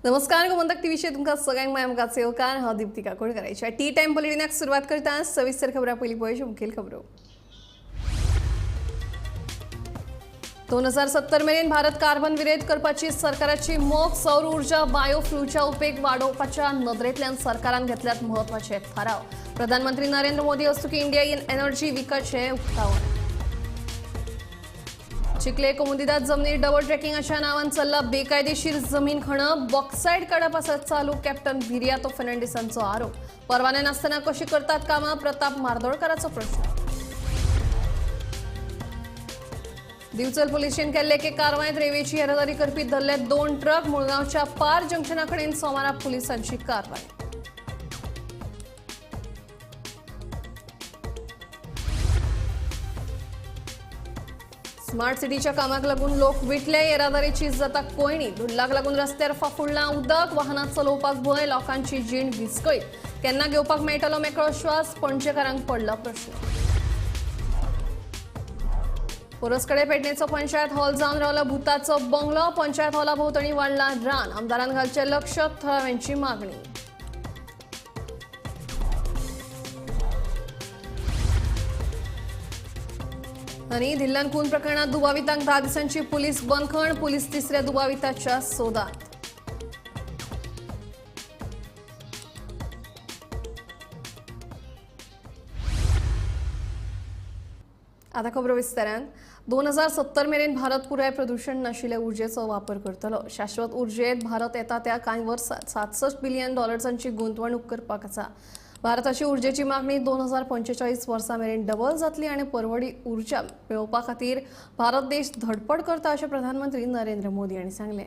नमस्कार, गोमंतक टीव्हीचेर तुमकां सगळ्यांक माय मुखार येवकार. हांव दिप्ती काकोडकाराच्या टी टायम बुलेटिनाक सुरवात करता. सविस्तर खबरां पयलीं पळय मुखेल खबरो. 2070 मेरेन भारत कार्बन विरयत करपाची सरकाराची मोख. सौर ऊर्जा, बायोफ्युलच्या उपेग वाडोवपाच्या नदरेंतल्यान सरकारान घेतल्यात म्हत्वाचे थाराव. प्रधानमंत्री नरेंद्र मोदी हस्तुकीं इंडिया इन एनर्जी विकाचें उक्तावण. चिखले कोमुनिदाद जमनीर डबल ट्रॅकिंगाच्या नावान चल्ला बेकायदेशीर जमीन खणप. बॉक्सायड काडप आसत चालू, कॅप्टन विरियातो फर्नांडिसांचो आरोप. परवाने नासतना कशी करतात कामां, प्रताप मार्दोळकराचो प्रश्न. दिवचल पुलिशेन केल्ले एके कारवायेंत रेंवेची येरादारी करपी धरले 2 ट्रक. मुळगांवच्या पार जंक्शना कडेन सोमारा पुलिसांची कारवाय. स्मार्ट सिटीच्या कामाक लागून लोक विटले, येरादारीची जाता कोयणी. धुल्लाक लागून रस्त्यार फाफुडलां उदक, वाहनां चलोवपाक भंय, लोकांची जीण विस्कळीत. केन्ना घेवपाक मेळटलो मेकळो श्वास, पणजेकारांक पडला प्रश्न. पोरसकडे पेडणेचो पंचायत हॉल जावन रावला भुताचो बंगलो. पंचायत हॉला भोंवतणी वाडला रान. आमदारान घालचें लक्ष, थळाव्यांची मागणी. आनी धिल्लन खून प्रकरणात दुबावितांक 10 दिसांची पुलीस बंदखण. पुलीस तिसऱ्या दुबाविताच्या सोदात. आता खबरो विस्तारान. 2070 मेरेन भारत पुराय प्रदूषण नाशिल्ल्या ऊर्जेचो वापर करतलो. शाश्वत ऊर्जेत भारत येता त्या कांय वर्सात $67 बिलियन गुंतवणूक करपाक आसा. भारताची ऊर्जेची मागणी 2045 वर्सां मेरेन डबल जातली आनी परवडी ऊर्जा मेळोवपा खातीर भारत देश धडपड करता अशें प्रधानमंत्री नरेंद्र मोदी हांणी सांगलें.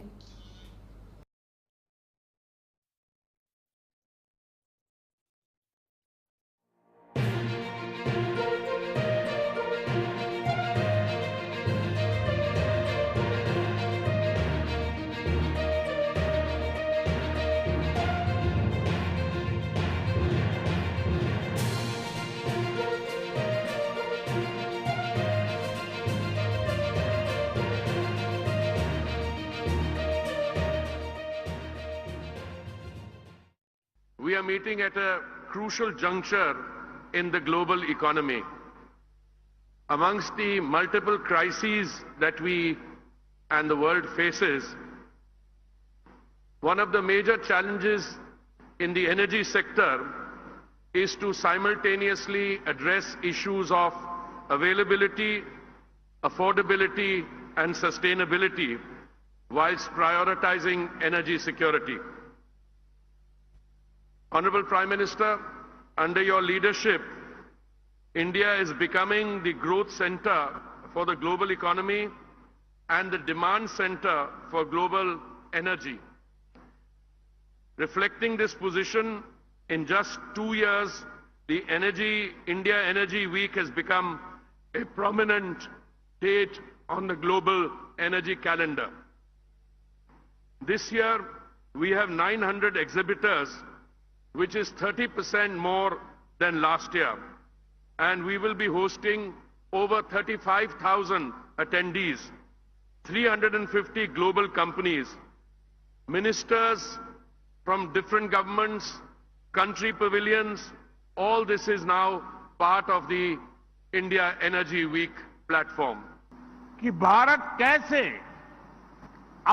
We are meeting at a crucial juncture in the global economy. Amongst the multiple crises that we and the world faces, one of the major challenges in the energy sector is to simultaneously address issues of availability, affordability, and sustainability whilst prioritizing energy security. Honorable Prime Minister, under your leadership, India is becoming the growth center for the global economy and the demand center for global energy. Reflecting this position, in just 2 years, the India Energy Week has become a prominent date on the global energy calendar. This year, we have 900 exhibitors, which is 30% more than last year. And we will be hosting over 35,000 attendees, 350 global companies, ministers from different governments, country pavilions. All this is now part of the India Energy Week platform. कि भारत कैसे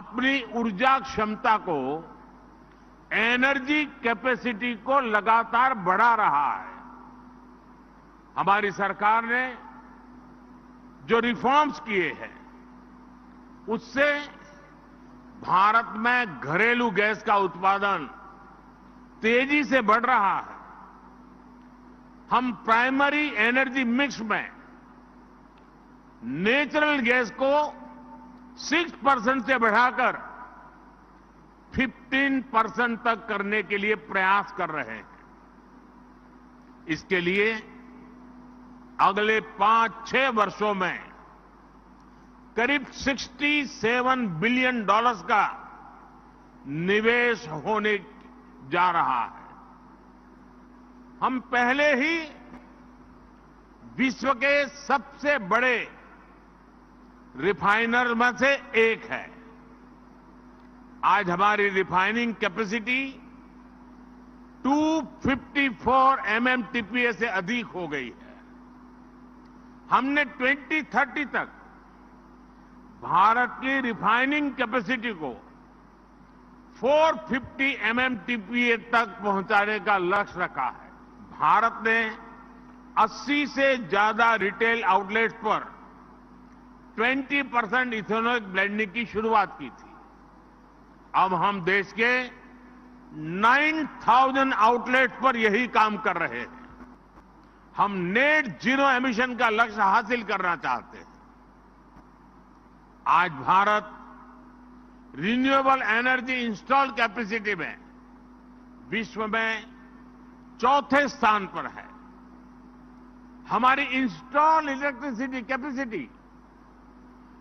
अपनी ऊर्जा क्षमता को, energy capacity को लगातार बढ़ा रहा है। हमारी सरकार ने जो रिफॉर्म्स किए हैं उससे भारत में घरेलू गैस का उत्पादन तेजी से बढ़ रहा है। हम प्राइमरी एनर्जी मिक्स में नेचुरल गैस को 6% से बढ़ाकर 15% तक करने के लिए प्रयास कर रहे हैं। इसके लिए अगले 5-6 वर्षों में करीब $67 बिलियन का निवेश होने जा रहा है। हम पहले ही विश्व के सबसे बड़े रिफाइनर में से एक है। आज हमारी रिफाइनिंग कैपेसिटी 254 MMTPA से अधिक हो गई है। हमने 2030 तक भारत की रिफाइनिंग कैपेसिटी को 450 MMTPA तक पहुंचाने का लक्ष्य रखा है। भारत ने 80 से ज्यादा रिटेल आउटलेट्स पर 20% इथेनॉल ब्लेंडिंग की शुरुआत की थी। अब हम देश के 9000 आउटलेट्स पर यही काम कर रहे हैं। हम नेट जीरो एमिशन का लक्ष्य हासिल करना चाहते हैं। आज Bharat renewable energy install capacity में विश्व में चौथे स्थान पर है। हमारी इंस्टॉल इलेक्ट्रिसिटी कैपेसिटी,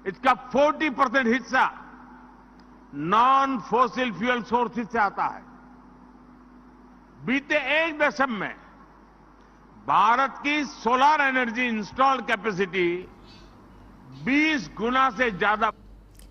इसका 40% हिस्सा नॉन फॉसिल फ्यूल सोर्सेज से आता है। बीते एक दशक में भारत की सोलर एनर्जी इंस्टॉल कैपेसिटी 20 गुना से ज्यादा।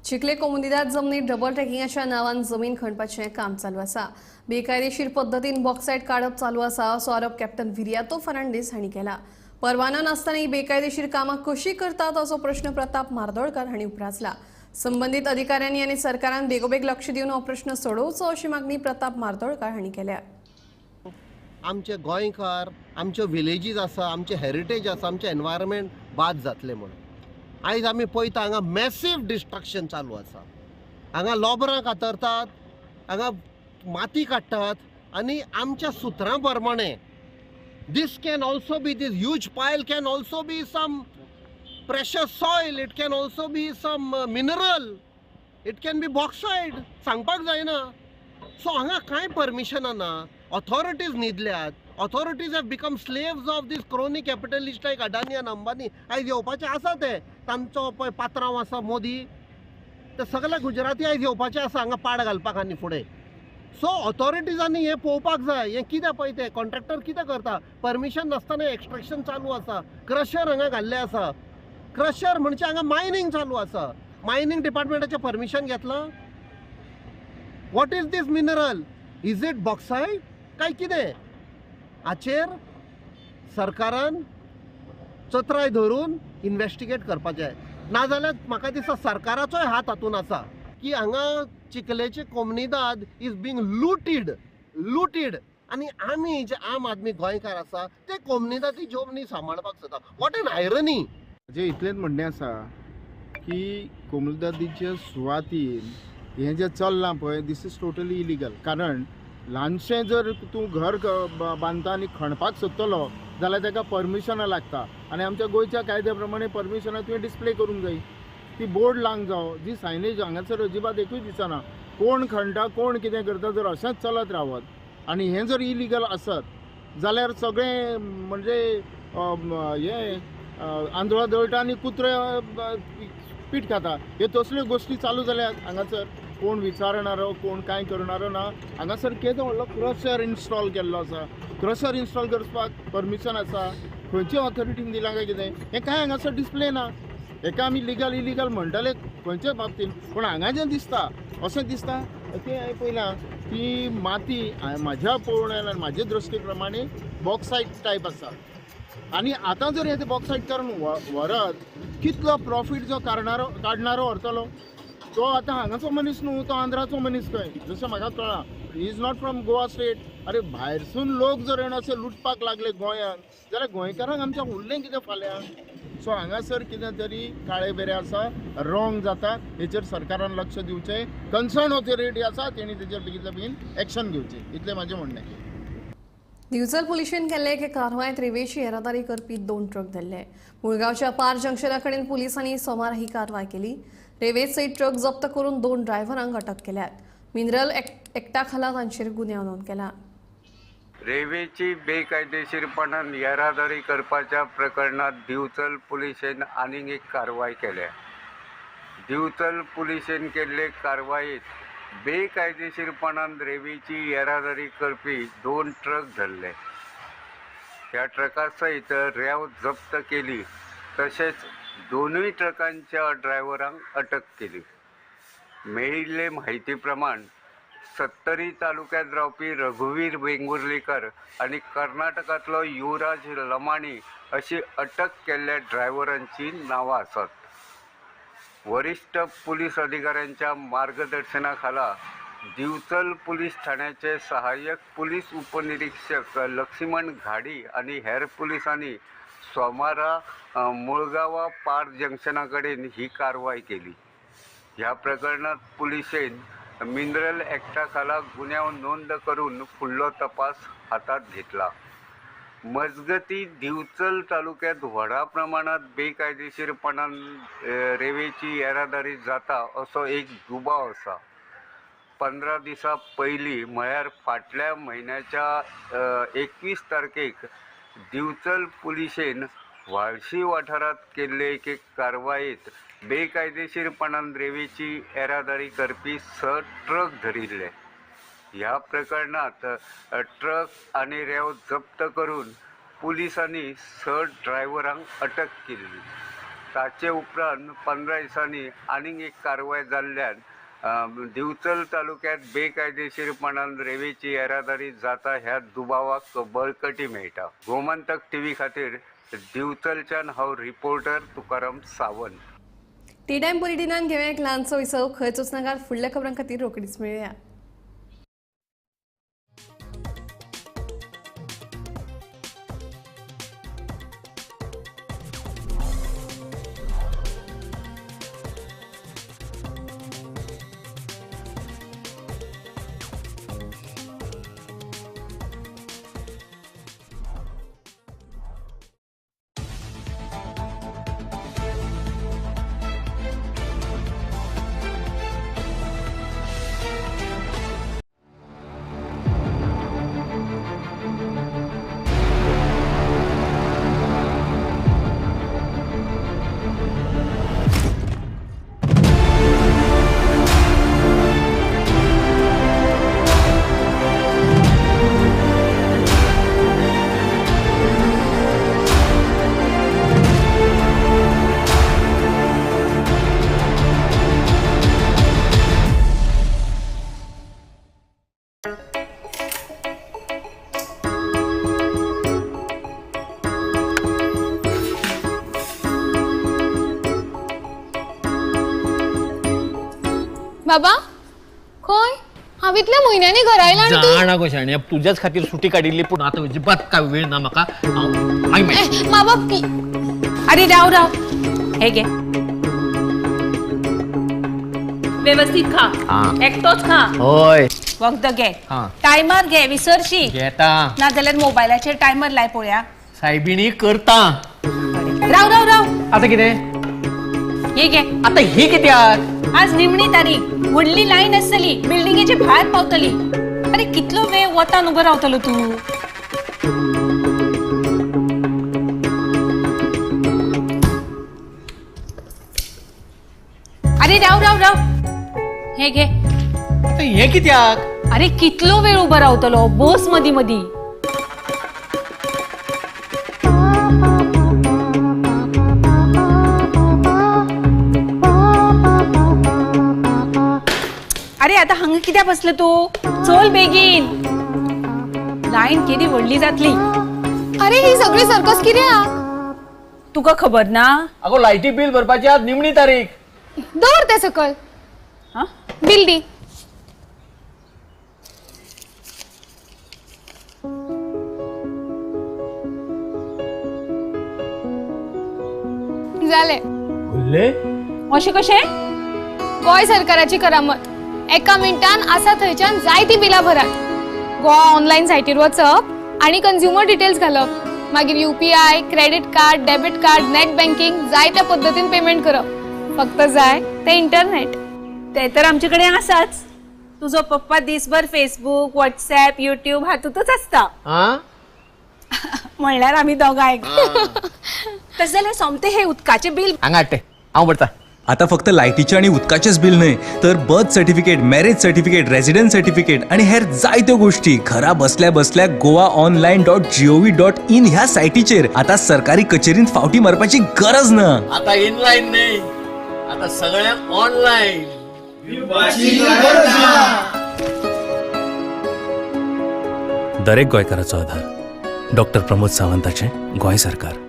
चिखले कोमुनिदाद जमनीत डबल ट्रॅकिंगाच्या नावान जमीन खणपाचें काम चालू आसा। बेकायदेशीर पद्दतीन बॉक्सायट काडप चालू आसा असो आरोप कॅप्टन विरियातो फर्नांडीस हांणी केला। परवानो नासतना ही बेकायदेशीर कामां कशी करतात असो प्रश्न प्रताप मार्दोळकर हांणी उप्रासला। संबंधित अधिकाऱ्यांनी आनी सरकारान बेगोबेग लक्ष दिवन हो प्रश्न सोडोवचो अशी मागणी प्रताप मार्दोळकर हांणी केल्या। आमचे गोंयकार, आमच्यो विलेजीस आसा, आमचे हेरिटेज आसा, आमचें एनवायरमेंट बाद जातलें म्हणून आयज आमी पळयता हांगा मॅसीव डिस्ट्रक्शन चालू आसा। हांगा लोबरां कातरतात, हांगा माती काडटात आनी आमच्या सुत्रां प्रमाणे this can also be, this huge pile can also be some precious soil, it can also be some mineral, it can be bauxite, सांगपाक जायना। सो हांगा कांय परमिशनां ना, authorities न्हिदल्यात, authorities have become slaves of this crony capitalist like Adani आनी अंबानी। आयज येवपाचे आसा ते, तांचो पळय पात्रांव आसा मोदी, ते सगळे गुजराती आयज येवपाचे आसा हांगा पाड घालपाक आनी फुडें। सो ऑथॉरिटीजांनी हें पळोवपाक जाय, हें कितें पळय ते कॉन्ट्रॅक्टर कितें करता, परमिशन नासतना एक्स्ट्रॅक्शन चालू आसा, क्रशर हांगा घाल्ले आसा, क्रशर म्हणजे हांगा मायनींग चालू आसा, मायनींग डिपार्टमेंटाचें परमिशन घेतलां। What is this mineral, is it bauxite काय कितें? हाचेर सरकारान चत्राय धरून इन्वेस्टिगेट करपाचें, नाजाल्यार म्हाका दिसता सरकाराचोय हात हातून आसा की हांगा चिखलेचे comunidade is being looted, looted आनी आमी जे आम आदमी गोंयकार आसा ते कोमुनिदादी जमनी सांबाळपाक सोदता। What an irony. म्हजें इतलेंच म्हणणें आसा की कोमुनिदादीच्या सुवातीन हें जें चल्लां पळय, this is totally illegal. कारण ल्हानशें जर तूं घर बांदता आनी खणपाक सोदतलो जाल्यार ताका परमिशनां लागता आनी आमच्या गोंयच्या कायद्या प्रमाणे परमिशनां तुवें डिस्प्ले करूंक जाय, ती बोर्ड लावंक जावो। जी सायनेज हांगासर अजिबात एकूय दिसना, कोण खणटा कोण कितें करता। जर अशेंच चलत रावत आनी हें जर इलिगल आसत जाल्यार सगळें म्हणजे हें आंदोळा दळटा आनी कुत्रे पीठ खाता, ह्यो तसल्यो गोश्टी चालू जाल्यात हांगासर। कोण विचारणारो कोण कांय करणारो ना। हांगासर केदो व्हडलो क्रशर इन्स्टॉल केल्लो आसा, क्रशर इन्स्टॉल करपाक परमिशन आसा, खंयचे ऑथॉरिटीन दिलां काय कितें हें कांय हांगासर डिस्प्ले ना। हेका आमी लिगल इलिगल म्हणटाले खंयचे बाबतीन, पूण हांगा जें दिसता अशें दिसता तें हांवें पळयलां ती माती म्हाज्या पळोवण्या म्हाजे दृश्टी प्रमाणे बॉक्सायट टायप आसा आनी आतां जर हें बॉक्सायट करून व्हरत कितलो प्रॉफीट जो काडणारो व्हरतलो तो आतां हांगाचो मनीस न्हू, तो आंध्राचो मनीस खंय, जशें म्हाका कळ्ळां he is not from Goa state. अरे भायरसून लोक जर येवन अशें लुटपाक लागले गोंयांत जाल्यार गोंयकारांक आमच्या उरलें कितें फाल्यां? सो हांगासर कितें तरी काळे बेरे आसा, रॉंग जाता, हेचेर सरकारान लक्ष दिवचें, कन्सर्न ऑथॉरिटी आसा तेणी तेचेर बेगींतल्या बेगीन एक्शन घेवचें, इतलें म्हाजें म्हणणें। दिवचल पुलिशेन केल्ले एके कारवायेंत रेवेची येरादारी करपी 2 ट्रक धरले। मुळगांवच्या पार जंक्शना कडेन पुलिसांनी सोमार ही कारवाय केली। रेवे सयत ट्रक जप्त करून 2 ड्रायव्हरांक अटक केल्यात। मिनरल एक्टा खाला तांचेर गुन्यांव नोंद केला। रेवेची बेकायदेशीरपणान येरादारी करपाच्या प्रकरणात दिवचल पुलिशेन आनीक एक कारवाय केल्या। दिवचल पुलिशेन केल्ले कारवायेत बेकायदेशीरपणान रेवेची येरादारी करपी 2 ट्रक धरले। ह्या ट्रका सयत रेंव जप्त केली, तशेंच दोनूय ट्रकांच्या ड्रायव्हरांक अटक केली। मेळिल्ले म्हायती प्रमाण सत्तरी तालुक्यांत रावपी रघुवीर वेंगुर्लेकर आनी कर्नाटकांतलो युवराज लमाणी अशी अटक केल्ल्या ड्रायव्हरांची नांवां आसात. वरिष्ठ पुलीस अधिकाऱ्यांच्या मार्गदर्शनाखाला दिवचल पुलीस ठाण्याचे सहाय्यक पुलीस उपनिरीक्षक लक्ष्मण घाडी आनी हेर पुलिसांनी सोमारा मुळगांवा पार जंक्शना कडेन ही कारवाय केली. ह्या प्रकरणात पुलिसेन मिनरल ॲक्टा खाला गुन्यांव नोंद करून फुडलो तपास हातांत घेतला. मजगती दिवचल तालुक्यात व्हडा प्रमाणात बेकायदेशीरपणान रेवेची येरादारी जाता असो एक दुबाव आसा. 15 दिसां पयलीं म्हळ्यार फाटल्या म्हयन्याच्या 21 तारखेक दिवचल पुलिशेन व्हाळशी वाठारांत केल्ले एके कारवायेंत बेकायदेशीरपणान रेवेची येरादारी करपी 6 ट्रक धरिल्ले. ह्या प्रकरणांत ट्रक आनी रेंव जप्त करून पुलिसांनी 6 ड्रायव्हरांक अटक केल्ली. ताचे उपरांत 15 दिसांनी आनीक एक कारवाय जाल्ल्यान दिवचल तालुक्यात बेकायदेशीरपणान रेवेची येरादारी जाता ह्या दुबावाक बळकटी मेळटा. गोमंतक टीव्ही खातीर दिवचलच्यान हांव reporter Tukaram Sawant. Tea time बुलेटिनान घेवया एक ल्हानसो विसव. खंयच वचनाकात, फुडल्या खबरां खातीर रोखडीच मेळया. बाबा खंय हांव इतल्या म्हयन्यांनी घरा आयला आनी तूं जाणा गो शाण्या, तुज्याच खातीर सुटी काडिल्ली, पूण आतां अजिबात काय वेळ ना म्हाका. बाबा अरे राव राव, हे घे, व्यवस्थित खा, एकटोच खा. हय, वखद घे, टायमर घे, विसरशी घेता ना जाल्यार मोबायलाचेर टायमर लाय पळोवया. सायबिणी करता. राव राव राव, आतां कितें हे घे. आतां ही कित्याक? आज निमणी तारीख, व्हडली लायन आसतली, बिल्डिंगेचे भायर पावतली. अरे कितलो वेळ वतान उबो रावतलो तूं? अरे राव राव राव, हे घे. हे कित्याक? अरे कितलो वेळ उबो रावतलो, बस मदी मदी. अरे आता हांगा कित्याक बसलो तूं? चल बेगीन, लायन केदी व्हडली जातली. अरे ही सगळी सर्कस कित्याक? तुका खबर ना? अगो लायटी बिल भरपाची आज निमणी तारीख. दवर ते सकल, बिल दी. जालें. अशें कशें? गोंय सरकाराची करामत. एका मिनटान आसा थंयच्यान जायती बिलां भरात. गोवा ऑनलायन सायटीर वचप आनी कंझ्युमर डिटेल्स घालप, मागीर UPI, credit card, debit card, net banking जाय त्या पद्दतीन पेमेंट करप. फक्त जाय ते इंटरनेट. ते तर आमचे कडेन आसाच. तुजो पप्पा दिसभर फेसबूक, व्हॉट्सॅप, युट्यूब हातूंतच आसता. म्हणल्यार आमी दोगांय. तशें जाल्यार सोमतें हे उदकाचें बिल हांगा हाडटे, हांव भरता. आता फक्त लायटीचे आणि उदकाचेच बिल न्हय तर birth certificate, marriage certificate, residence certificate आणि हेर जायत्यो गोष्टी घरा बसल्या बसल्या goaonline.gov.in ह्या सायटीचेर आता सरकारी कचेरीत फावटी मारपाची गरज ना. आता इनलाईन नाही, आता सगळ्या ऑनलाईन. दरेक गोंयकाराचो आधार डॉक्टर प्रमोद सावंताचें गोंय सरकार.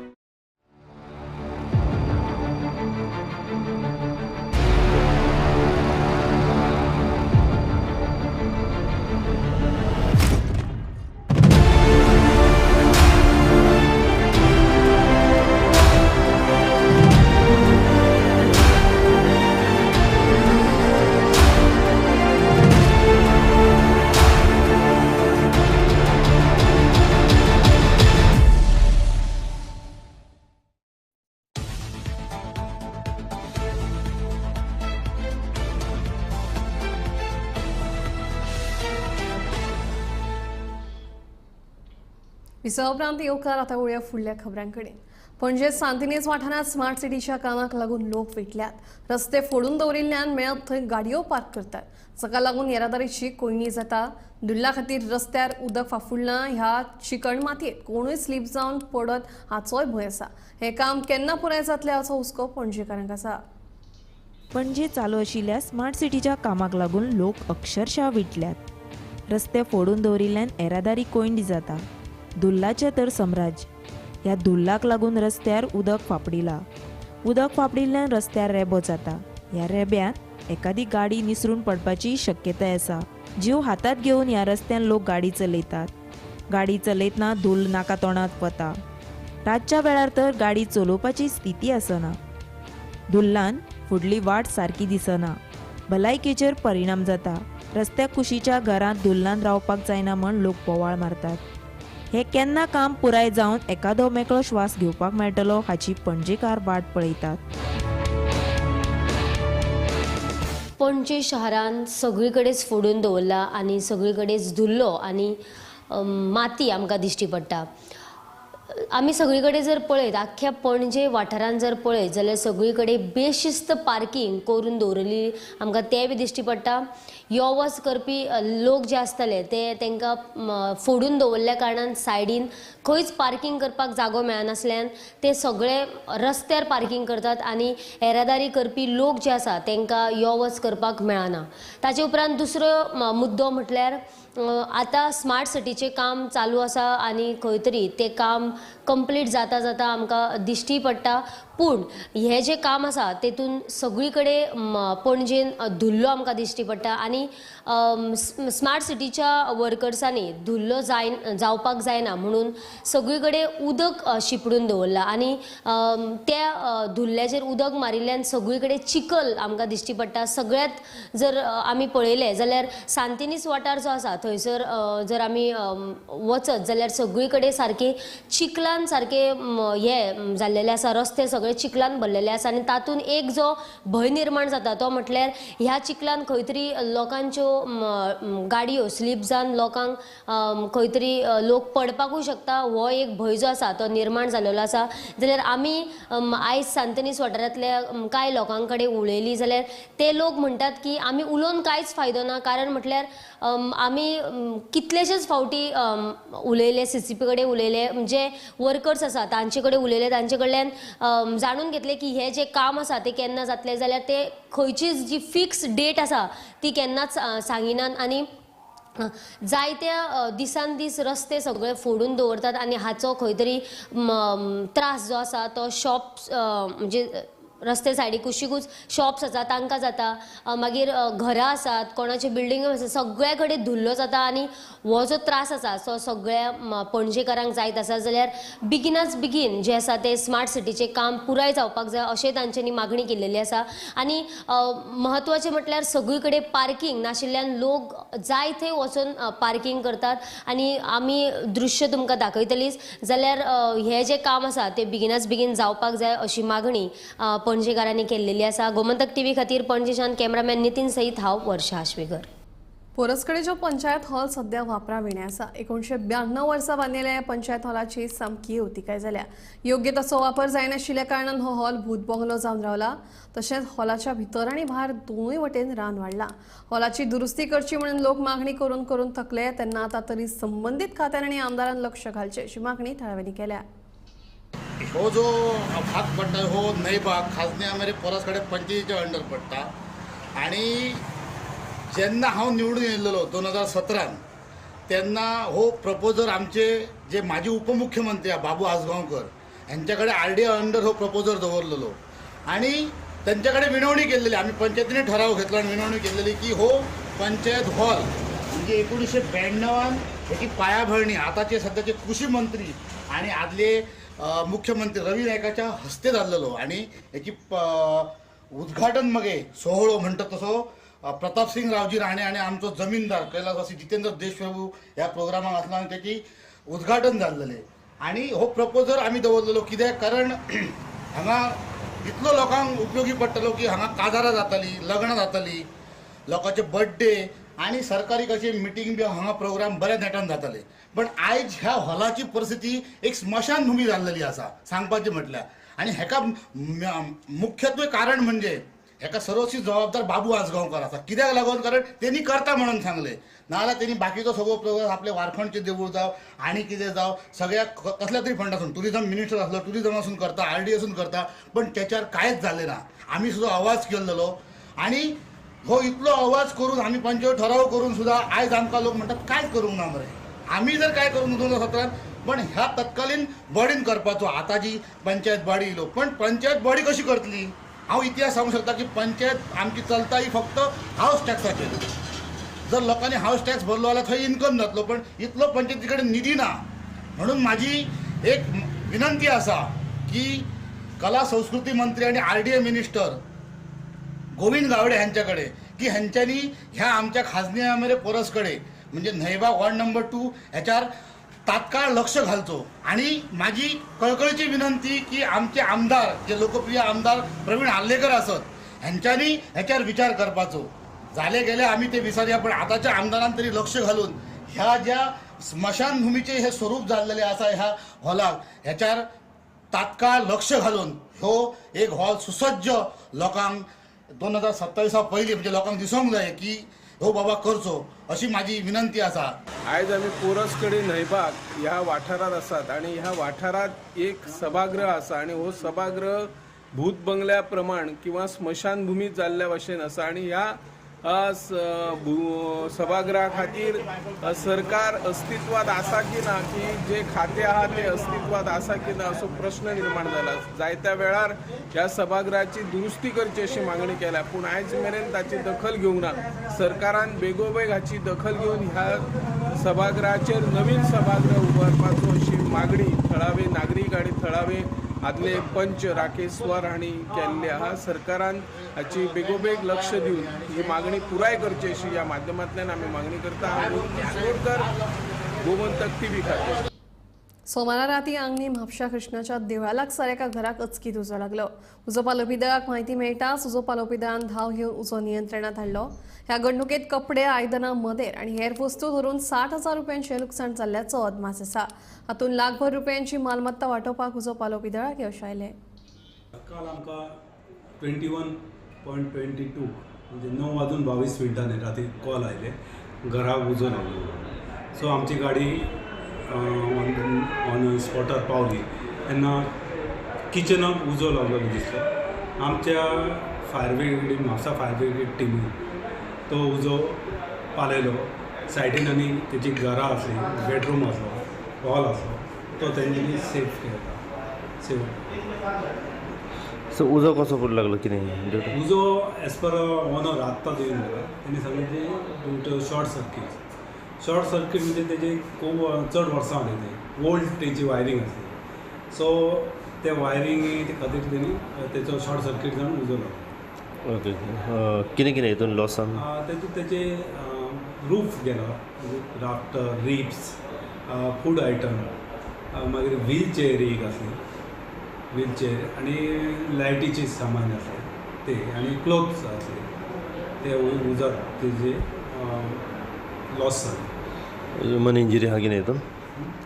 विसवा उपरांत येवकार आतां वळुया फुडल्या खबरां कडेन. पणजे सांतिनेज वाठारांत स्मार्ट सिटीच्या कामाक लागून लोक विटल्यात. रस्ते फोडून दवरिल्ल्यान मेळत थंय गाडयो पार्क करतात, जाका लागून येरादारीची कोंयडी जाता. धुल्ला खातीर रस्त्यार उदक फाफुडलां. ह्या चिकण मातयेंत कोणूय स्लीप जावन पडत हाचोय भंय आसा. हें काम केन्ना पुराय जातलें हाचो हुस्को पणजेकारांक आसा. पणजे चालू आशिल्ल्या स्मार्ट सिटीच्या कामाक लागून लोक अक्षरशः विटल्यात. रस्ते फोडून दवरिल्ल्यान येरादारी कोंयडी जाता. धुल्लाचें तर सम्राज्य. ह्या धुल्लाक लागून रस्त्यार उदक फापडिलां. उदक फापडिल्ल्यान रस्त्यार रेबो जाता. ह्या रेब्यांत एखादी गाडी निसरून पडपाची शक्यताय आसा. जीव हातांत घेवन ह्या रस्त्यान लोक गाडी चलयतात. गाडी चलयतना धुल्ल नाका तोंडांत वता. रातच्या वेळार तर गाडी चलोवपाची स्थिती आसना. धुल्लान फुडली वाट सारकी दिसना. भलायकेचेर परिणाम जाता. रस्त्या कुशीच्या घरांत धुल्लान रावपाक जायना म्हण लोक बोवाळ मारतात. हे केन्ना काम पुराय जावन एखादो मेकळो श्वास घेवपाक मेळटलो हाची पणजेकार वाट पळयतात. पणजे शहरान सगळी कडेच फोडून दवरला आनी सगळी कडेच धुल्लो आनी माती आमकां दिश्टी पडटा. आमी सगळी कडेन जर पळयत आख्ख्या पणजे वाठारान जर पळयत जाल्यार सगळी कडेन बेशिस्त पार्किंग करून दवरिल्ली आमकां तें बी दिश्टी पडटा. यो वच करपी लोक जे आसतले ते तांकां फोडून दवरल्या कारणान सायडीन खंयच पार्किंग करपाक जागो मेळनासल्यान ते सगळे रस्त्यार पार्किंग करतात आनी येरादारी करपी लोक जे आसा तांकां यो वच करपाक मेळना. ताचे उपरांत दुसरो मुद्दो म्हटल्यार आतां स्मार्ट सिटीचें काम चालू आसा आनी खंय तरी तें काम कंप्लीट जाता जाता आमकां दिश्टी पडटा. पूण हें जें काम आसा तेतून सगळी कडेन पणजेन धुल्लो आमकां दिश्टी पडटा आनी स्मार्ट सिटीच्या वर्कर्सांनी धुल्लो जावपाक जायना म्हणून सगळी कडेन उदक शिंपडून दवरलां आनी त्या धुल्ल्याचेर उदक मारिल्ल्यान सगळी कडेन चिखल आमकां दिश्टी पडटा. सगळ्यांत जर आमी पळयलें जाल्यार सांतिनीस वाठार जो आसा थंयसर जर आमी वचत जाल्यार सगळी कडेन सारके चिखलान सारके हे जाल्लेले आसा, रस्ते सगळे चिखलान भरलेले आसा आनी तातूंत एक जो भंय निर्माण जाता तो म्हटल्यार ह्या चिखलान खंय तरी लोकांच्यो गाडयो स्लीप जावन लोकांक खंय तरी लोक पडपाकूय शकता. हो एक भंय जो आसा तो निर्माण जाल्लो आसा. जाल्यार आमी आयज सांतिनीस वाठारांतल्या कांय लोकां कडेन उलयली जाल्यार ते लोक म्हणटात की आमी उलोवन कांयच फायदो ना, कारण म्हटल्यार आमी कितलेशेच फावटी उलयले, सीसीपी कडेन उलयले, जे वर्कर्स आसा तांचे कडेन उलयले, तांचे कडल्यान जाणून घेतले की हे जे काम आसा ते केन्ना जातले, जाल्यार ते खंयचीच जी फिक्स डेट आसा ती केन्नाच सांगिनात आनी जायत्या दिसान दीस रस्ते सगळे फोडून दवरतात आनी हाचो खंय तरी त्रास जो आसा तो शॉप्स म्हणजे रस्ते सायडी कुशीकूच शॉप्स आसा तांकां जाता, मागीर घरां आसात, कोणाच्यो बिल्डिंग्यो आसा, सगळ्या कडेन धुल्लो जाता आनी हो जो त्रास आसा तो सगळ्या पणजेकारांक जायत आसा. जाल्यार बेगिनाच बेगीन जें आसा तें स्मार्ट सिटीचें काम पुराय जावपाक जाय अशें तांच्यांनी मागणी केल्लेली आसा. आनी म्हत्वाचें म्हटल्यार सगळी कडेन पार्किंग नाशिल्ल्यान लोक जाय थंय वचून पार्किंग करतात आनी आमी दृश्य तुमकां दाखयतलीच. जाल्यार हें जें काम आसा तें बेगिनाच बेगीन जावपाक जाय अशी मागणी पणजेकारांनी केल्लेली आसा. गोमंतक टीव्ही खातीर पणजेच्यान कॅमेरामॅन नितीन सहित हांव वर्षा आश्वेकर. पोरसकडेचो पंचायत हॉल सध्या वापरा विणे आसा. 1992 वर्सा बांदिल्ल्या पंचायत हॉलाची सामकी अवतिकाय जाल्या. योग्य तसो वापर जायनाशिल्ल्या कारणान हो हॉल भूतबंगलो जावन रावला. तशेंच हॉलाच्या भितर आनी भायर दोनूय वटेन रान वाडला. हॉलाची दुरुस्ती करची म्हणून लोक मागणी करून करून थकले तेन्ना आतां तरी संबंदीत खात्यान आनी आमदारान लक्ष घालचें अशी मागणी थळाव्यांनी केल्या. हो जो भाग पडटा हो न्हंय भाग खाजन्या मेरे पोरसकडे पंचायतीच्या अंडर पडटा आणि जेन्ना हांव निवडून येयल्लो 2017 तेन्ना हो प्रपोजर आमचे जे माजी उपमुख्यमंत्री बाबू आजगांवकर हेंच्या कडेन आरडीए अंडर हो प्रपोजर दवरलेलो आनी तेंच्या कडेन विनवणी केल्लेली. आमी पंचायतीने ठराव घेतलो आनी विनवणी केल्लेली की हो पंचायत हॉल म्हणजे 1992 हेची पायाभरणी आतांचे सद्याचे कृषी मंत्री आनी आदले मुख्यमंत्री रवी नायकाच्या हस्ते जाल्लेलो आनी हेची उद्घाटन मगे सोहळो म्हणटा तसो प्रतापसिंग रावजी राणे आनी आमचो जमीनदार कैलासवासी जितेंद्र देशप्रभू ह्या प्रोग्रामाक आसलो आनी तेची उद्घाटन जाल्लेलें. आनी हो प्रपोजर आमी दवरलेलो कित्याक कारण हांगा इतलो लोकांक उपयोगी पडटलो की हांगा काजारां जातालीं, लग्नां जातालीं, लोकांचे बड्डे आनी सरकारी कशे मिटींग बी हांगा प्रोग्राम बऱ्या नेटान जाताले. पण आयज ह्या हॉलाची परिस्थिती एक स्मशानभूमी जाल्लेली आसा सांगपाचें म्हटल्यार. आनी हेका मुख्यत्वे कारण म्हणजे हेका सर्वस्वी जबाबदार बाबू आजगांवकर आसा. कित्याक लागून कारण तेणी करता म्हणून सांगलें, नाजाल्यार तेणी बाकीचो सगळो प्रोग्राम आपले वारखंडचें देवूळ जावं आनी कितें जावं सगळ्या कसल्या तरी फंडासून टुरिजम मिनिस्टर आसलो टुरिजमासून करता, आरडीएसून करता, पण तेच्यार कांयच जालें ना. आमी सुद्दां आवाज केल्लो आनी हो इतलो आवाज करून आमी पंचायत ठराव करून सुद्दां आयज आमकां लोक म्हणटात कांयच करूंक ना मरे. आमी जर काय करूंक 2017 पण ह्या तत्कालीन बॉडीन करपाचो. आतां जी पंचायत बॉडी येयलो पण पंचायत बॉडी कशी करतली? हांव इतिहास सांगूंक शकता की पंचायत आमची चलता ही फक्त हावस टॅक्साचेर. जर लोकांनी हावस टॅक्स भरलो जाल्यार थंय इनकम जातलो, पण इतलो पंचायती कडेन निधी ना. म्हणून म्हाजी एक विनंती आसा की कला संस्कृती मंत्री आनी आरडीए मिनिस्टर गोविंद गावडे ह्यांच्या कडेन की ह्यांच्यांनी ह्या आमच्या खाजने मेरे पोरस कडेन म्हणजे न्हयबाग वॉर्ड नंबर 2 ह्याच्यार तात्काळ लक्ष घालचो. आनी म्हाजी कळकळीची विनंती की आमचे आमदार जे लोकप्रिय आमदार प्रवीण आर्लेकर आसत ह्यांच्यांनी ह्याच्यार विचार करपाचो. जाले गेले आमी ते विसरया, पण आतांच्या आमदारान तरी लक्ष घालून ह्या ज्या स्मशानभूमीचें हे स्वरूप जाल्लेलें आसा ह्या हॉलाक ह्याच्यार तात्काळ लक्ष घालून हो एक हॉल सुसज्ज लोकांक 2027 पयलीं म्हणजे लोकांक दिसूंक जाय की हो बाबा करचो अशी म्हाजी विनंती आसा. आयज आमी पोरस कडेन न्हयबाग ह्या वाठारांत आसात आनी ह्या वाठारांत एक सभागृह आसा आनी हो सभागृह भूत बंगल्या प्रमाण किंवा स्मशानभूमी जाल्ल्या भशेन आसा आनी ह्या सभागृहा खातीर सरकार अस्तित्वात आसा की ना, की जे खाते आहा ते अस्तित्वात आसा की ना असो प्रश्न निर्माण जाला. जायत्या वेळार ह्या सभागृहाची दुरुस्ती करची अशी मागणी केल्या, पूण आयज मेरेन ताची दखल घेवंक ना. सरकारान बेगोबेग हाची दखल घेवन ह्या सभागृहाचेर नवीन सभागृह उबारपाचो अशी मागणी थळावे नागरीक आनी थळावे आदले पंच राकेश स्वर हांणी केल्ले आहा. सरकारान हाची बेगोबेग लक्ष दिवन ही मागणी पुराय करची अशी ह्या माध्यमांतल्यान आमी मागणी करता. हांव शिरोडकर, गोमंतक टीव्ही खातीर. सोमारा राती आंगणी म्हापशा कृष्णाच्या देवळा लागसार एका घराक अचकीत उजो लागलो. उजो पालोवपी दळाक म्हायती मेळटाच उजो पालोवपी दळान धांव घेवन उजो नियंत्रणात हाडलो. ह्या घडणुकेत कपडे, आयदनां, मदेर आनी हेर वस्तू धरून 60,000 रुपयांचें लुकसाण जाल्ल्याचो अदमास आसा. हातूंत लाखभर रुपयांची मालमत्ता वाटोवपाक उजो पालोवपी दळाक यश आयलें. काल आमकां 21.22 म्हणजे 9:22 राती कॉल आयले घराक उजो लागलो. सो आमची गाडी ऑन स्पॉटार पावली तेन्ना किचनाक उजो लागलेलो दिसलो. आमच्या fire brigade Mapusa fire brigade टिमीन तो उजो पालयलो. सायडीन आनी तेजी घरां आसली, बेडरूम आसलो, हॉल आसलो, तो तेंच्यांनी सेफ केला. सेफ सो उजो कसो पडूंक लागलो कितें? उजो एज पर ओनर आत्तां येवन गेला तेणी सांगलें due to short circuit. Short circuit म्हणजे तेजी खूब चड वर्सां जाली ते ओल्ड तेजी वायरींग आसली. सो ते वायरींग खातीर तेणी तेचो शॉर्ट सर्कीट जावन उजो लागलो. ओके, कितें कितें हितून लॉसान? तेतून तेजे रूफ गेलो, राफ्टर, रिब्स, फूड आयटम, मागीर व्हील चेअर एक आसली, व्हील चेअर आनी लायटीचे सामान आसलें ते आनी क्लोथ्स आसले ते उजो तेजे लॉस जाले. ह्युमन इंजरी आहा कितें हितून?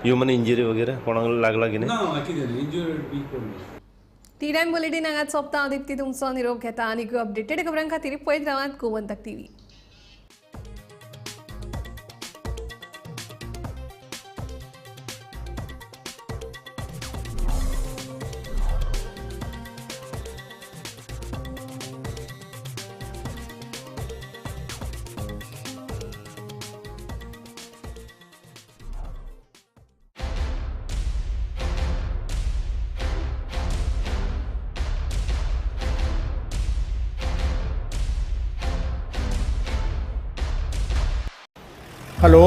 ह्युमन इंजरी वगैरे कोणाक लागला कितें? ना, कितें न्ही, इंजरी बी कोण ना. टी टायम बुलेटीन हांगाच सोंपता. दीप्ती तुमचो निरोप घेता आनी अपडेटेड खबरां खातीर पळयत रावात गोमंतक टीव्ही. हॅलो,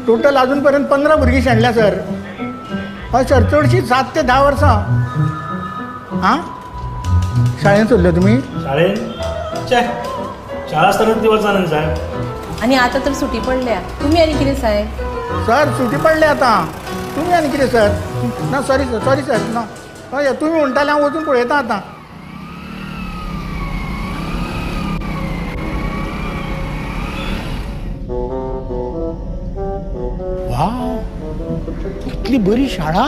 टोटल अजून पर्यंत 15 भुरगीं शेणल्या सर. हय सर, चडशीं 7 ते 10 वर्सां. आं, शाळेन सोडले तुमी? शाळेन चे, शाळा आसतना दिवस जाणा साहेब. आनी आतां तर सुटी पडल्या, तुमी आनी कितें साहेब? सर सुटी पडल्या आतां, तुमी आनी कितें सर? ना सॉरी सर, सॉरी सर, ना. हय तुमी म्हणटाले हांव वचून पळयता आतां. वाव, कितली बरी शाळा.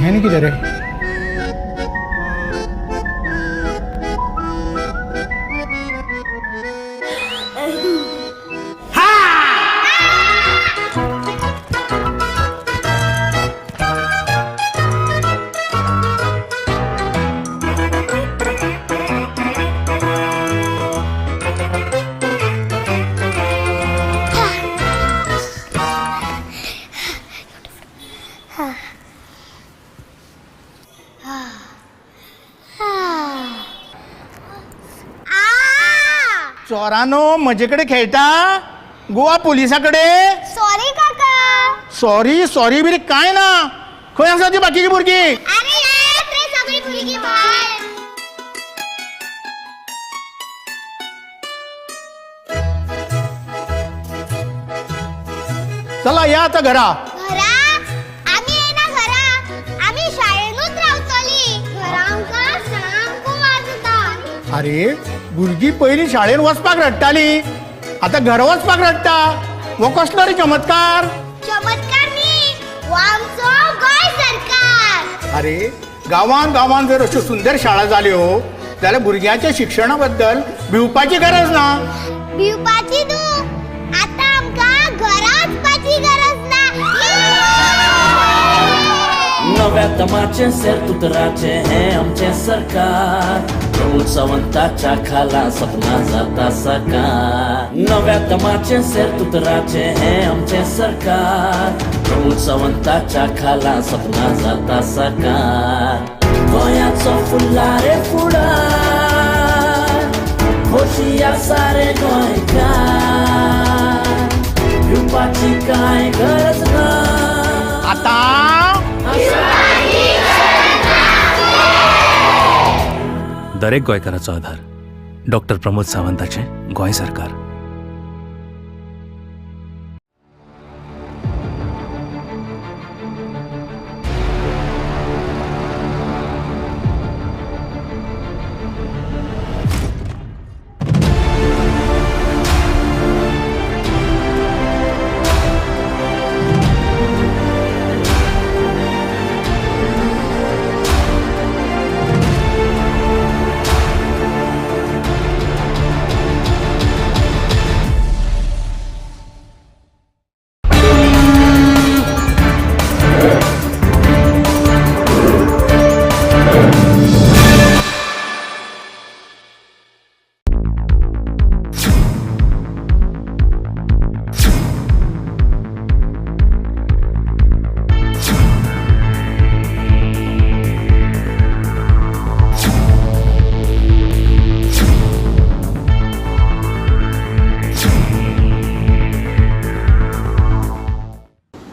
हें कितें रे? चोरानो म्हजे कडेन खेळटा? गोवा पुलिसा कडेन? सॉरी काका. सॉरी सॉरी बिरी काय ना. खंय आसा ती बाकीची भुरगीं? अरे रे सगळी भुरगीं भायर. चला या आतां घरा. घरा? आमी येना घरा, आमी शाळेनूच रावतली. घरा आमकां सामको वाज येता. अरे भुरगीं पयलीं शाळेन वचपाक रडटाली, आतां घरा वचपाक रडटा. हो कसलो रे चमत्कार? चमत्कार न्ही, हो आमचो गोंय सरकार. अरे गांवान गांवान जर अश्यो सुंदर शाळा जाल्यो जाल्यार भुरग्यांच्या शिक्षणा बद्दल भिवपाची गरज ना. भिवपाची तूं, आतां आमकां घरा वचपाची गरज ना. नव्या दमाचें सेर्तुतराचें हें आमचें सरकार. प्रमोद सावंताच्या खाला सपना जाता साकार. नव्या दमाचें सेर्तुतराचें हें आमचें सरकार. प्रमोद सावंताच्या खाला सपना जाता साकार. गोंयाचो फुडला रे फुडार, खोशी आसा रे गोंयकार. भिवपाची कांय गरज ना आतां. दरेक गोंयकाराचो आधार डॉक्टर प्रमोद सावंताचें गोंय सरकार.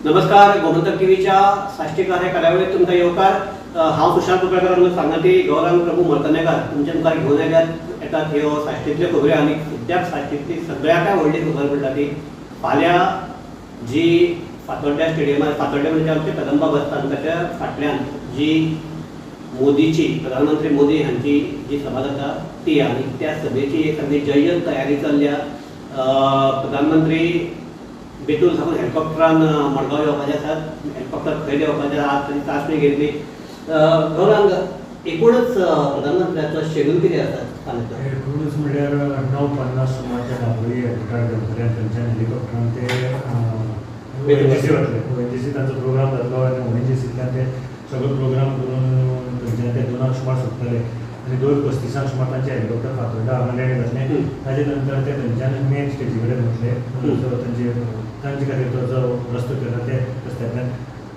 नमस्कार, गोमंतक टीव्हीच्या साश्टीकार ह्या कार्यावळीत तुमकां येवकार. हांव सुशांत कुंकळकर सांगाती गौरांग प्रभू मर्तनेकार तुमच्या मुखार घेवन येतात ह्यो साश्टींतल्यो खबऱ्यो. आनी सद्याक साश्टींतली सगळ्याकय व्हडली खबर म्हणटा ती फाल्यां जी फातोड्ड्या स्टेडियमार, फातोड्ड्या म्हणजे आमच्या कदंबा बस स्थानकाच्या फाटल्यान जी मोदीची, प्रधानमंत्री मोदी हांची जी सभा जाता ती, आनी त्या सभेची एक सामकी जय्यत तयारी चल्ल्या. प्रधानमंत्री बेतूल साकून हेलिकॉप्टरान मडगांव येवपाचें आसा. हेलिकॉप्टर खंय देंवपाचें आज ताची चांचणी घेतली. गौरांग, एकूणच प्रधानमंत्र्याचो शेड्यूल कितें आसा फाल्यांचो? एकूणच म्हणल्यार 9:50 सुमार ते दाबोळी एअरपोर्टार देंवतले आनी थंयच्यान हेलिकॉप्टरान ते ओएनजीसी वतले. ओएनजीसी तांचो प्रोग्राम जातलो आनी ओएनजीसींतल्यान ते सगळो प्रोग्राम करून थंयच्यान ते 2 सुमार सुट्टले आनी 2:35 सुमार तांचे हेलिकॉप्टर फातोर्डा हांगा लँड जातलें. ताजे नंतर ते थंयच्यान मेन स्टेजी कडेन वतले, तांचे खातीर तो जो रस्तो केला ते रस्त्यांतल्यान,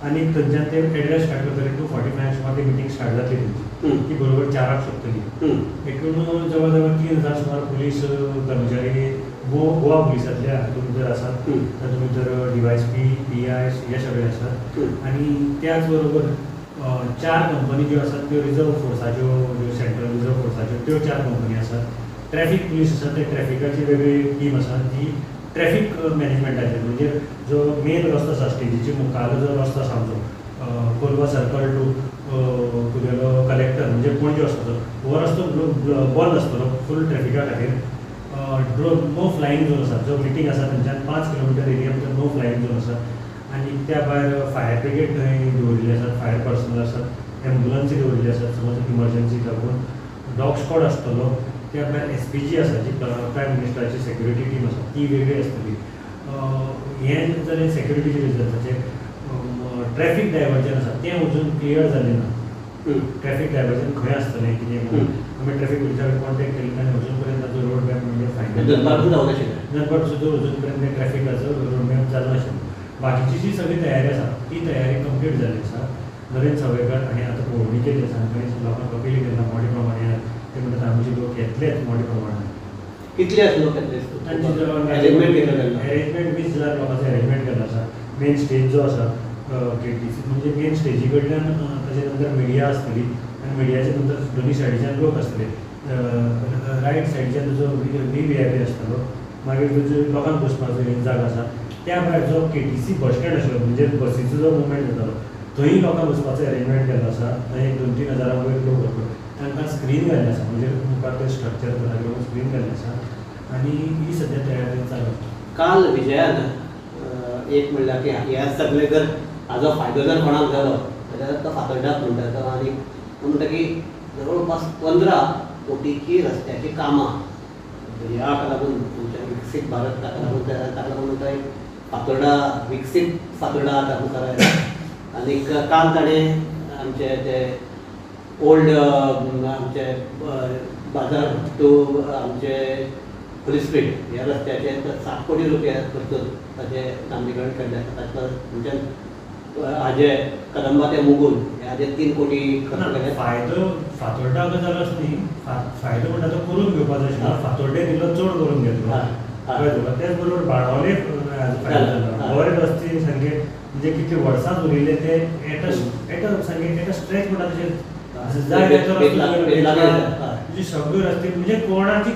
आनी थंयच्यान ते एड्रेस स्टार्ट करतले. 2:45 सुमार ती मिटींग स्टार्ट जातली तेंची, ती बरोबर 4 सोंपतली. एकूण जवळ जवळ 3000 सुमार पुलीस कर्मचारी गोवा पुलिसांतले हातूंत भितर आसात, तातूंत भितर DYSP, PI हे सगळे आसात. आनी त्याच बरोबर 4 कंपनी ज्यो आसात त्यो रिजर्व फोर्साच्यो, ज्यो सेंट्रल रिजर्व फोर्साच्यो त्यो 4 कंपनी आसात. ट्रॅफीक पुलीस आसात, ते ट्रॅफिकाची वेगळी टीम आसा ती ट्रॅफीक मॅनेजमेंटाचेर, म्हणजे जो मेन रस्तो आसा स्टेजीचे मुखार जो रस्तो आसा आमचो कोलवा सर्कल टू तुगेलो कलेक्टर म्हणजे पणजे वचपाचो हो रस्तो बंद आसतलो फूल ट्रॅफिका खातीर. नो फ्लायींग झोन आसा, जो मिटींग आसा थंयच्यान 5 किलोमिटर एरिया भितर नो फ्लायींग झोन आसा. आनी त्या भायर फायर ब्रिगेड थंय दवरिल्ले आसात, फायर पर्सनल आसात, एम्बुलन्सी दवरिल्ली आसात समज इमर्जन्सीक लागून. डॉग स्क्वॉड आसतलो. त्या भायर SPG आसा जी प्रायम मिनिस्टराची सेक्युरिटी टीम आसा ती वेगळी आसतली. हें जालें सेक्युरिटीचे रिजन्साचें. ट्रॅफीक डायवर्जन आसा तें अजून क्लियर जालें ना. ट्रॅफीक डायवर्जन खंय आसतलें कितें म्हणून आमी ट्रॅफीक पुलिसा कडेन कॉन्टेक्ट केल्ले, आनी अजून पर्यंत ताचो रोड मॅप म्हणजे फायनल दनपार सुद्दां अजून पर्यंत ट्रॅफिकाचो रोड मॅप जालो नाशिल्लो. बाकीची जी सगळी तयारी आसा ती तयारी कंप्लीट जाल्ली आसा. नरेंद्र सावयकर आनी आतां पळोवणी केली आसा आनी लोकांक अपील केला मोठ्या प्रमाणान, ते म्हणटात आमचे लोक येतलेच मोठ्या प्रमाणान. कितले आसा लोक येतले? अरेंजमेंट 20,000 लोकांचो अरेंजमेंट केल्लो आसा. मेन स्टेज जो आसा केटीसी म्हणजे मेन स्टेजी कडल्यान ताजे नंतर मिडिया आसतली आनी मिडियाच्या नंतर दोनी सायडीच्यान लोक आसतले. रायट सायडीच्यान तुजो VVIP आसतलो, मागीर तुजो लोकांक बसपाचो जागा आसा. त्या भायर जो KTC bus stand आशिल्लो म्हणजे बसीचो जो मुवमेंट जातालो थंय लोकांक बसपाचो अरेंजमेंट केल्लो आसा. थंय 2-3 हजारां वयर लोक वतलो. तांकां स्क्रीन घाल्लें आसा, म्हणजे मुखार ते स्ट्रक्चर ताका लागून स्क्रीन घाल्लें आसा आनी ही सद्या तयारी चालू आसा. काल विजयान एक म्हणल्यार की ह्या सगळे जर हाजो फायदो जर कोणाक जालो जाल्यार तो फातोर्डाक म्हणटा तो, आनी तो म्हणटा की जवळपास 15 कोटीची रस्त्याची कामां ह्याक लागून आमच्या विकसीत भारत ताका लागून ताका लागून म्हणटा एक फातोर्डा विकसीत फातोर्डा आतां मुखार आयला. आनीक काल ताणें आमचे ते ओल्ड आमचे बाजार टू आमचे पुलीस स्ट्रीट ह्या रस्त्याचे 7 कोटी रुपया खर्चून ताचें डांबरीकरण केल्लें आसा. ताका आमच्यान हाजे कदंबा ते मुगून हाजे 3 कोटी खर्च केले. फायदो फातोर्डा जालोच न्ही, फायदो म्हणटा तो करून घेवपाचो आशिल्लो. फातोर्डे इल्लो चड करून घेतलो कळ्ळें तुका. तेच बरोबर बाणावले फायदो जालो. बरे रस्ते सारके म्हणजे कितले वर्सां उरिल्ले ते एट अ सारके एट अ स्ट्रेच म्हणटा तशें जाय तेचो रस्तो म्हणजे सगळे रस्ते म्हणजे कोणाची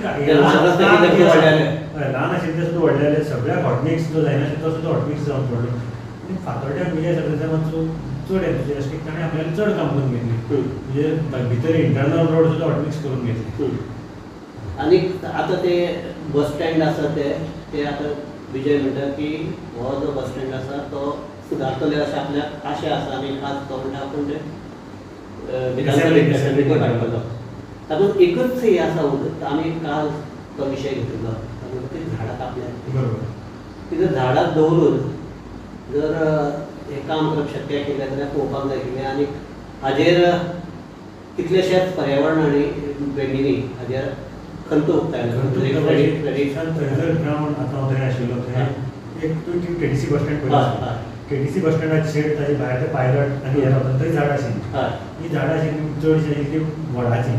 ल्हान आशिल्ले ते सुद्दां व्हडले जाले, सगळ्याक हॉटमिक्स जो जायना तो सुद्दां हॉटमिक्स जावन पडलो. आनी फातोर्ड्याक विजय सरदेसाय मातसो चड एन्थुजियास्टीक, ताणें आपल्याला चड काम करून घेतली, म्हणजे भितर इंटरनल रोड सुद्दां हॉटमिक्स करून घेतली. आनी आतां ते बस स्टँड आसा ते आतां विजय म्हणटा की हो जो बस स्टँड आसा तो सुदारतले अशें आपल्याक आशा आसा आनी आज तो म्हणटा आपूण ते विधानसभेक काडटलो. तातूंत एकूच हें आसा, आमी काल तो विशय घेतिल्लो तातूंत ती झाडां कापल्यात, ती जर झाडां दवरून जर हें काम करप शक्य आशिल्लें जाल्यार पळोवपाक जाय आशिल्लें. आनी हाजेर कितलेशेच पर्यावरण आनी प्रेमींनी हाजेर खंत उक्तायल्या. थंयसर ग्रावंड आतां हांव थंय आशिल्लो थंय एक तूं केटीसी बस स्टँड पळयता, केटीसी बस स्टँडाचे शेड ताजे भायर ते पायलट आनी हे रावतात थंय झाडां आशिल्लीं. ही झाडां आशिल्लीं चडशीं आशिल्लीं ती वडाचीं.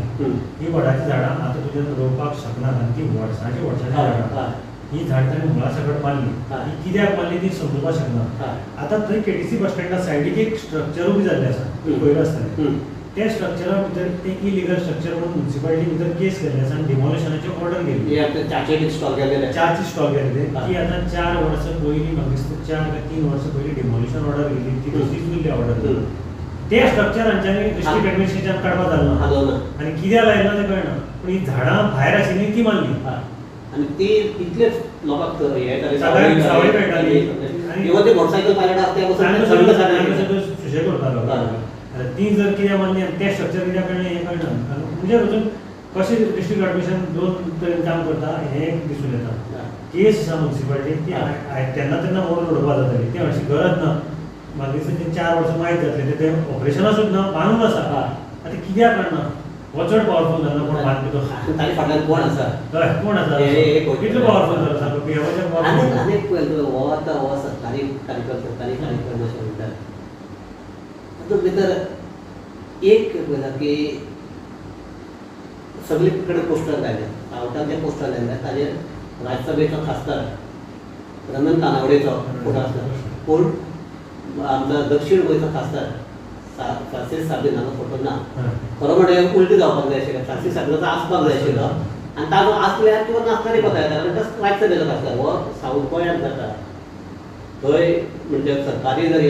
ही वडाचीं झाडां आतां तुज्यान रोवपाक शकना आनी ती वर्सांची वर्सांची झाडां. ही झाड ताणें मुळा सकट मारली, ही कित्याक मारली ती समजुपाक शकना. आतां थंय केटीसी बस स्टँडा सायडीक एक स्ट्रक्चर उबी जाल्लें आसा पयलो आसतलें, त्या स्ट्रक्चरा भितर ते इलिगल स्ट्रक्चर म्हणून म्युनिसिपालिटी भितर केस केल्ले आसा आनी डिमॉलिशनाची ऑर्डर गेली. च्याचे स्टॉल गेलेले, च्याचे स्टॉल गेलेले ती आतां 4 वर्सां पयलीं म्हाका दिसता 4 काय 3 वर्सां पयलीं डिमॉलिशन ऑर्डर गेली, ती तशीच उरली ऑर्डर. ते स्ट्रक्चर हांच्यांनी डिस्ट्रिक्ट एडमिनिस्ट्रेशन काडपाक जालें ना आनी कित्याक लायलें ना तें कळना, पूण ही झाडां भायर आशिल्लीं ती मारली. आनी ती इतलेच लोकांक हे जाताले, इवन ते मोटरसायकल पायलट आसता ते सुशेग करतालो. ती जर कित्याक मानली आनी तें स्ट्रक्चर कित्याक कळ्ळें हें कळना. आनी उजेर वचून कशें डिस्ट्रिक्ट एडमिनिस्ट्रेशन दोन तरेन काम करता हें दिसून येता. केस आसा मुन्सिपालिटीन ती तेन्ना तेन्ना मोडून उडोवपा जाताली, ती अशी गरज ना. म्हाका दिसता ते 4 वर्सां मायज जातले ते ऑपरेशनां सुद्दां बांदून आसा. आतां कित्याक कळना हो चड पावरफूल जाला कोण बांदपी तो, ताचे फाटल्यान कोण आसा, हय कोण आसा, कितलो पावरफूल जाला सांगू पिएमाच्या. आनी हो आतां हो सरकारी कार्यक्रम, सरकारी कार्यक्रम अशें म्हणटात तातूंत भितर एक पळयता की सगळे कडेन पोस्टर लायले, सावटान जे पोस्टर लायले ताजेर राज्यसभेचो खासदार रमन तानावडेचो फोटो आसलो, पूण आमचो दक्षीण गोंयचो खासदार फ्रांसीस सार्दिनाचो फोटो ना. खरो म्हणल्यार उलटी जावपाक जाय आशिल्लें, फ्रांसीस सार्दिनाचो आसपाक जाय आशिल्लो आनी ताजो आसल्यार किंवा नासल्यारय कोता येता, कारण तो राज्यसभेचो खासदार हो सावथ गोंयांत जाता, थंय म्हणजे सरकारी जर